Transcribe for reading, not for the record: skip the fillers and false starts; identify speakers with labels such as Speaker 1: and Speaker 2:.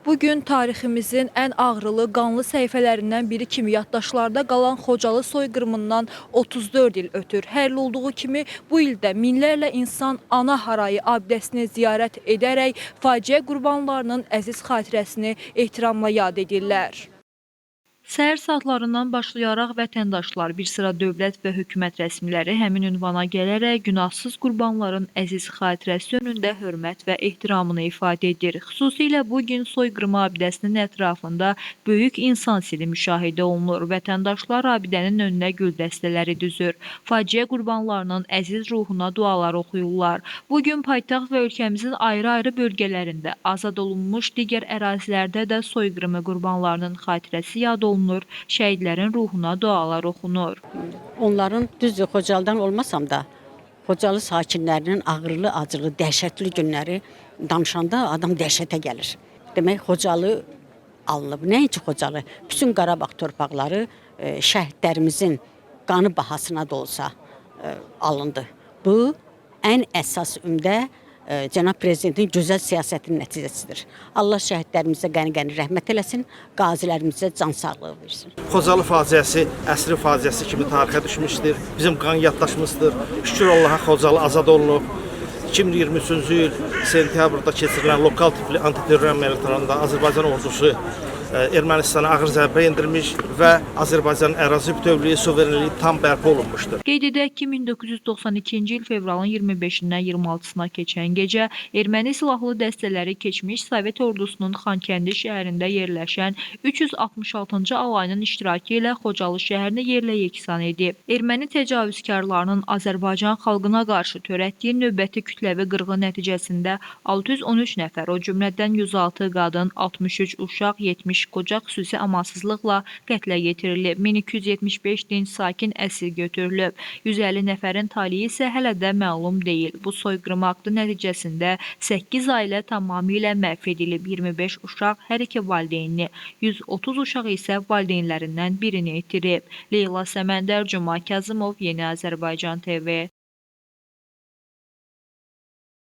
Speaker 1: Bu gün tariximizin ən ağrılı, qanlı səhifələrindən biri kimi yaddaşlarda qalan Xocalı soyqırımından 34 il ötür. Hər il olduğu kimi bu il də minlərlə insan ana harayı abidəsini ziyarət edərək faciə qurbanlarının əziz xatirəsini ehtiramla yad edirlər. Səhər saatlarından başlayaraq vətəndaşlar, bir sıra dövlət və hökumət rəsmiləri həmin ünvana gələrək günahsız qurbanların əziz xatirəsi önündə hörmət və ehtiramını ifadə edir. Xüsusilə bu gün soyqırımı abidəsinin ətrafında böyük insan sili müşahidə olunur. Vətəndaşlar abidənin önünə gül dəstələri düzür. Faciə qurbanlarının əziz ruhuna dualar oxuyurlar. Bu gün paytaxt və ölkəmizin ayrı-ayrı bölgələrində azad olunmuş digər ərazilərdə də soyqırımı qurbanlarının xatirəsi yad olunur, şəhidlərin ruhuna dualar oxunur.
Speaker 2: Onların düzdür, Xocalıdan olmasam da Xocalı sakinlərinin ağrılı, acılı, dəhşətli günləri danışanda adam dəhşətə gəlir. Demək Xocalı alınıb. Nəinki Xocalı, bütün Qarabağ torpaqları şəhidlərimizin qanı bahasına da olsa alındı. Bu ən əsas ümdə cənab prezidentin gözəl siyasətinin nəticəsidir. Allah şəhidlərimizə qəni-qəni rəhmət eləsin, qazilərimizə can sağlığı versin.
Speaker 3: Xocalı faciəsi əsrin faciəsi kimi tarixə düşmüşdür. Bizim qan yaddaşımızdır. Şükür Allaha, Xocalı azad olunub. 2023-cü il sentyabrda keçirilən lokal tipli antiterror əməliyyatlarında Azərbaycan ordusu Ermənistana ağır zərbə endirmiş və Azərbaycanın ərazi bütövlüyü, suverenliyi tam bərpa olunmuşdur.
Speaker 1: Qeyd edək ki, 1992-ci il fevralın 25-dən 26-sına keçən gecə erməni silahlı dəstələri keçmiş Sovet ordusunun Xankəndi şəhərində yerləşən 366-cı alayının iştirakı ilə Xocalı şəhərini yerlə yeksan edib. Erməni təcavüzkarlarının Azərbaycan xalqına qarşı törətdiyi növbəti kütləvi qırğın nəticəsində 613 nəfər, o cümlədən 106 qadın, 63 uşaq, 70 qoca xüsusi amansızlıqla qətlə yetirilib. 1275 dinc sakin əsir götürülüb. 150 nəfərin taleyi isə hələ də məlum deyil. Bu soyqırım aktı nəticəsində 8 ailə tamamilə məhv edilib. 25 uşaq hər iki valideynini, 130 uşaq isə valideynlərindən birini itirib. Leyla Səməndər, Cuma Kazımov, Yeni Azərbaycan TV.